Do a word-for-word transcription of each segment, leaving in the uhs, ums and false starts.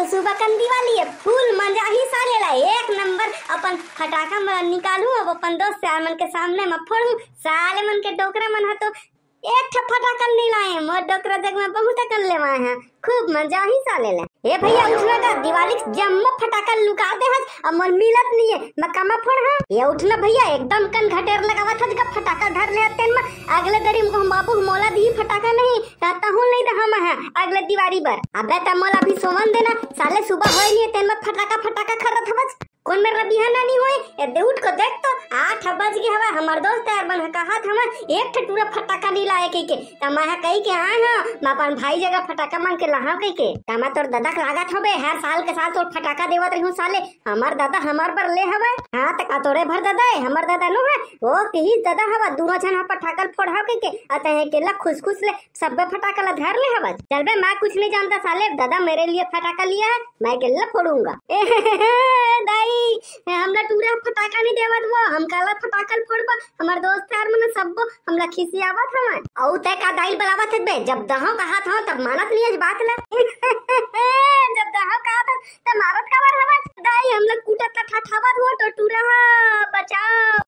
सुबह कन दिवाली है, full मजा ही साले ला, एक नंबर। अपन फटाका मन निकालूं, अब अपन दोस्त यार मन के सामने म फोड़ूं। साले मन के डोकरा मन ह तो एक ठा फटाका नहीं लाए, मोर डोकरा जग में बहुत अकन लेवाए हैं, खूब मजा ही साले ला। ए भैया, उठना का दिवाली के जम्मो फटाका लुका दे हस, अब मोर मिलत नहीं है, मैं कामा फोड़ हाँ। ए उठना भैया, एकदम कन घटेर लगावत हस, जब फटाका धर ले हतेन में, अगले दरी में कहूं बाबू मोला दी फटाका नहीं, ता तहूं नहीं दे हम है अगले दिवाली बर। अबे त मोला भी सोमन देना, साले सुबह होए नहीं है, तेन में फटाका फटाका खरत हवस। कौन मेर बिहान नहीं होए? ए दे उठ को देख तो, आठ बज गए हवा। हमर दोस्त यार मन कहत हवय एक ठे टूरा फटाका नहीं लाए कहिके। त मैं ह कहिके आए हंव, मैं अपन भाई जगह फटाका मांग के लाहंव कहिके। त मैं तोर ददा के लागत हवे, हर साल के साल तोर फटाका देवत रहिहूं साले। हमर ददा हमर बर ले हवय। हाँ, त का तोरे भर ददा ए? हमर ददा नो है, वो कहिस ददा हवा, दूनो झन ह फटाका ल फोड़हाव कहिके। अतः अकेला खुश खुश ले सब्बे फटाका ला धर ले हवस। चल बे, मैं कुछ नहीं जानता साले, दादा मेरे लिए फटाका लिया है, मैं अकेला फोड़ूंगा। ए दाई, हमला टूरा फटाका नहीं देवत वो, हम काला फटाका ल फोड़बो, हमर दोस्त यार मन सब्बो हमला खिसियावत हवन। अउ तै का दाई ल बलावत हस बे, जब दहव कहत हव तब मानत नहीं हस बात ला। जब दहव कहत हव त मारत काबर हवस? दाई, हमला कूटत ला ठठावत हो तो टूरा हा, बचाओ।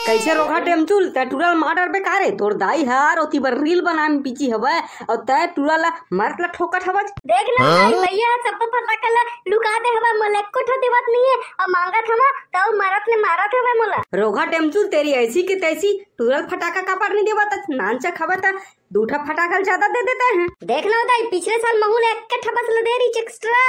कैसे रोगहा टेमचुल, तै टूरा ल मार डरबे का रे? तोर दाई हर ओती बर रील बनाए में बिजी हवय, अउ तै टूरा ला मारत ला ठोकत हवस। देख ना हाँ? दाई, भैया ह सब्बो फटाका ला लुका दे हवय, मोला एको ठो देवत नहीं है, अउ मांगत हवय, तउ मारत ले मारत हवय मोला। रोगहा टेमचुल, तेरी ऐसी की तैसी, टूरा ल फटाका काबर नहीं देवत, नानचक हवय त दू ठा फटाका ल ज्यादा दे देते हैं। देख लो दाई, पिछले साल महू ल एक ठा बस ल दे रही extra,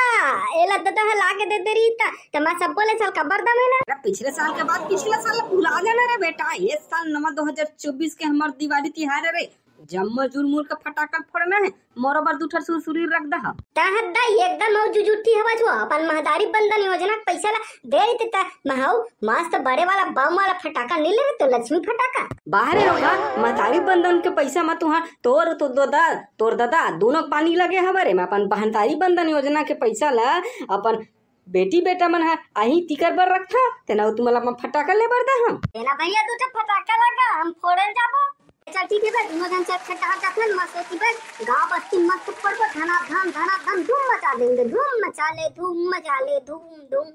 एला ददा ह ला के दे दे रही त, त मैं सब्बो ले साल काबर दमे ना। अरे पिछले साल के बात पिछले साल भुला जाना रे बेटा, ये साल नवा दो हजार चौबीस के हमर दिवाली तिहार है रे, जम्मो जुरमुर के फटाका फोड़ना है, मोरो बर दू ठा सुरसुरी रख दहा। तहत दाई एकदम हो जुजुठी हवा जो अपन महतारी बंदन योजना के पैसा ला दे रही त महू मस्त बड़े वाला बम वाला फटाका नहीं ले रहे तो लक्ष्मी फटाका। बाहरे रोगहा, महतारी बंदन के पैसा म तुहार तोर तो ददा, तोर ददा दोनों के पानी लगे हवय रे। मैं अपन महतारी बंदन योजना के पैसा ला अपन बेटी बेटा मन ह आही तिकर बर रखथव, तेना तुमन ला अपन फटाका ले बर दहम। तेना भैया दू ठो फटाका लगा, हम फोड़े जाबो। चल ठीक है बे, दोनों जन चल खेत डहर जाथन, मस्त होती बे, गांव बस्ती मस्त फोड़बो, धना धन, धना धन, धूम मचा देंगे, धूम मचा ले, धूम मचा ले, धूम धूम।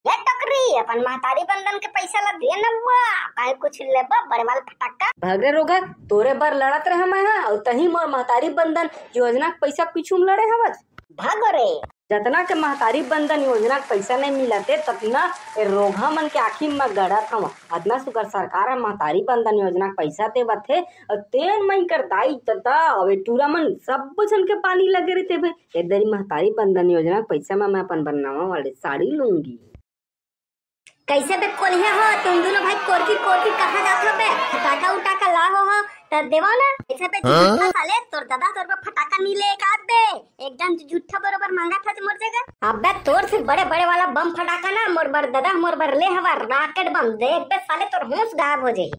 ये टकरी, अपन महतारी बंदन के पैसा ला दे न बुआ, काहे कुछ लेबा बड़े वाला फटाका। भग रे रोगहा, तोरे बर लड़त रहे मैं हा, अउ तही मोर महतारी बंदन योजना के पैसा पीछू में लड़े हवस। भागो रे। जतना के महतारी बंदन योजना के पैसा नहीं मिलत हे, ततना ए रोगहा मन के आँखी म गड़त हवं। अतना सुग्घर सरकार ह महतारी बंदन योजना के पैसा देवत हे, अउ तेन म इकर दाई ददा अउ ए टूरा मन सब्बो झन के पानी लगे रहिथे बे। ए दरी महतारी बंदन योजना के पैसा म मैं अपन बर नवा वाले साड़ी लूंगी। कैसे बे कोलिया हो, तुम दोनों भाई कोरकी कोरकी कहाँ जात हो बे? फटाका उटाका ला हो हो, त देवा ना। कैसे बे हाँ? झूठा साले, तोर दादा तोर बर फटाका नहीं ले का बे? एकदम झूठा बरोबर मांगा था मोर जगह। अबे तोर से बड़े बड़े वाला बम फटाका ना मोर बर दादा मोर बर ले हवा rocket बम, देख बे साले तोर होश गायब हो जाई।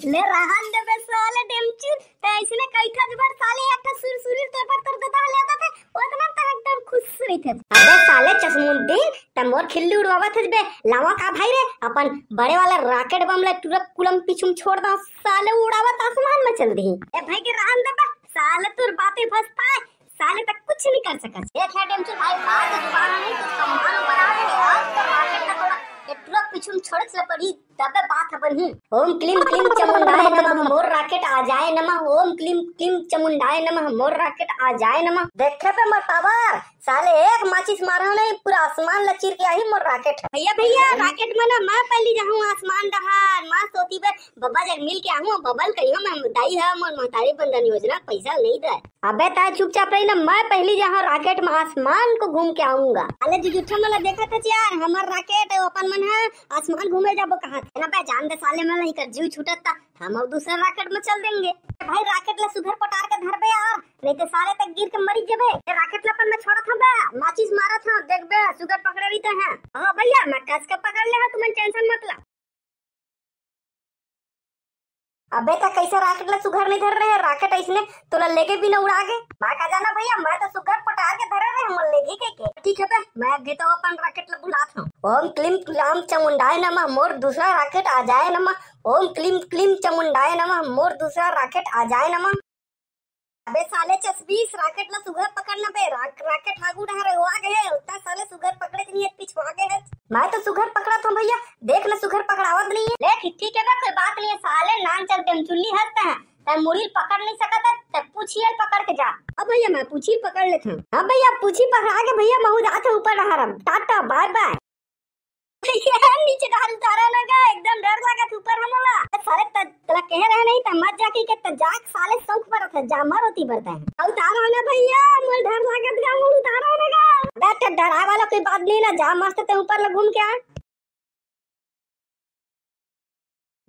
ले रहन दे बे साले डेमचू, त अइसने कहिथस बर साले एक ठा सुरसुरी तोर बर तोर ददा ले आत हे, ओतना तक एकदम खुश रहिथस। अबे साले चश्मुद्दीन, त मोर खिल्ली उड़वावत हस बे, लावा का भाई रे, अपन बड़े वाला rocket बम ले टूरा कुलम पीछू में छोड़ दा, साले उड़ावत आसमान में चल दी। ए भाई के रहन दे बे, साले तोर बातें फंसता है, साले तक कुछ नहीं कर सकत। देख हे डेमचू भाई, आज जुबान नहीं तो सम्मान बना दे, आज तो rocket का थोड़ा ए टूरा पीछू में छोड़े चले पड़ी। तबे बात ह बनही। ओम क्लीम क्लीम चमुंडाय नमः, मोर rocket आ जाए नमः। ओम क्लीम क्लीम चमुंडाय नमः, मोर rocket आ जाए नमः। देखे बे मोर power, साले एक माचिस मारहूं नहीं, पूरा आसमान ला चीर के आही मोर rocket। भैया, भैया, rocket में ना मैं पहली जाहूं आसमान डहार, मस्त होती बे, बब्बा जग मिल के आहूं, बब्बा ल कहियो मैं दाई ह मोर महतारी बंदन योजना पैसा नहीं दे। अबे ता चुपचाप रही ना, मैं पहली जाहूं rocket में आसमान को घूम के आऊंगा। अले जुजुठा मला देखत हस यार, हमर rocket अपन मन ह आसमान घूमे जाबो कहा थे ना बे, जान दे साले मन इकर जीव छूटत ता हम अउ दूसरा rocket में चल देंगे। भाई rocket ला सुघर पटार के धरबे यार, नहीं तो साले तक गिर के मरी जबे। ए rocket ला अपन मैं छोड़त हूं बे, माचिस मारत हूं, देख बे सुघर पकड़े रही तो है। हाँ भैया मैं कस के पकड़ ले हूं, तुमन tension मत ला। अबे त कैसे rocket ला सुघर नहीं धर रहे, rocket ऐसने तोला लेगे बिना उड़ा गे। मैं का जाना भैया, मैं तो सुघर पटार के धरे रहे, मोर लेगे के के। ठीक है बे, मैं भी तो अपन rocket ला बुलात हूं। ओम क्लीम क्लाम चमुंडाय नमः, मोर दूसरा rocket आ जाए नमः। ओम क्लीम क्लीम चमुंडाय नमः, मोर दूसरा rocket आ जाए नमः। अबे साले चसबीस, rocket ला सुघर पकड़ के ठाकुर डहर हो आ गए, उतना साले सुघर पकड़े नहीं है, पिछुआ गए है। मैं तो सुघर पकड़ा था भैया, देख ना सुघर पकड़ावत नहीं है। ले ठीक है बा, कोई बात नहीं है, साले नान चल देम चुल्ली हंसते हैं, तब मुड़ी पकड़ नहीं सकता, तब पूछिए पकड़ के जा। अब भैया मैं पूछी पकड़ लेता हूँ। हाँ भैया पूछी पकड़ा के भैया महू जाते ऊपर डहर हम, टाटा बाय बाय। नीचे डहर उतारा ना गा, एकदम डर लागत ऊपर हमला। साले त-, तला कहे रहे नहीं त मत जाके के त जाक साले शौक पर था, जा मर होती बरता है। उतारा ना भैया, मोर डर लागत गा, मोर उतारा ना गा। बे ते डराए वाला कोई बात नहीं ना, जा मस्त ते ऊपर ले घूम के आ।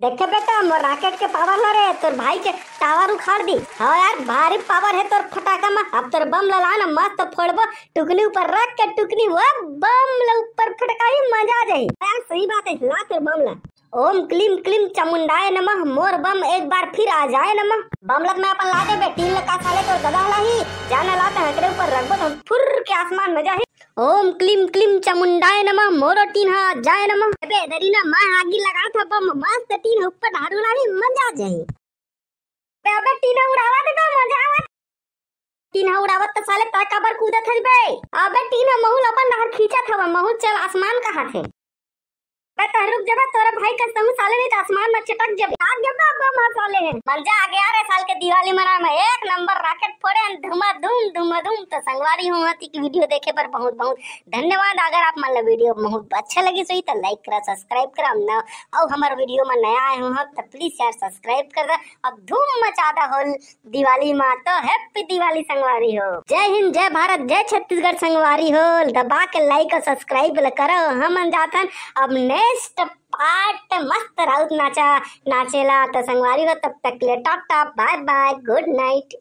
देखे बेटा, मोर रॉकेट के पावर ला रे, तोर भाई के टावर उखाड़ दी। हाँ यार, भारी पावर है तोर फटाका में। अब तोर बम ला ना, मस्त फोड़बो, टुकनी ऊपर रख के टुकनी वो बम ला ऊपर फटकाई, मजा आ जाही। यार सही बात है, ला तोर बम ला। ओम क्लीम क्लीम चामुंडाय नमः, मोर बम एक बार फिर आ जाए नमः। बम ला मैं अपन ला देबे, टीन ला का साले तोर ददा ला ही, जाना ला त हकरे ऊपर रखबो तो फुर के आसमान में जाही। ओम क्लीम क्लीम चामुंडाय नमः, मोरो टीन हा जाय नमः। अबे दरीना, मैं आगी लगा था बम, मस्त टीन ऊपर ढारू ला ही, मजा आ जाही। बे अबे टीना उड़ावा दे बे, मजा आवा। टीना उड़ावत त साले तय काबर कूदत हस बे? अबे टीना महूल अपन डहर खींचत हवा, महूल चल आसमान कहा थे। बे तह रुक जबे, तोरे भाई का सहू साले नहीं त आसमान में चटक जबे। आ गया बे, बम हा साले है। मजा आ गया रे साल के दिवाली मना में, एक नंबर रॉकेट फोड़े हैं, धुमा धूम धुमा धूम। तो संगवारी हो, हाथी की वीडियो देखे पर बहुत बहुत धन्यवाद। अगर आप मन ला वीडियो बहुत अच्छा लगी सही तो लाइक करा, सब्सक्राइब करा, हम ना और हमारे वीडियो में नया आए हो तो प्लीज यार सब्सक्राइब कर दे। अब धूम मचा दा होल दिवाली माँ, तो हैप्पी दिवाली संगवारी हो। जय हिंद, जय भारत, जय छत्तीसगढ़ संगवारी हो। दबा के लाइक और सब्सक्राइब ल करो। हम जाथन अब नेक्स्ट पार्ट मस्त राउत नाचा नाचेला। तो संगवारी हो, तब तक ले टाटा बाय बाय, गुड नाइट।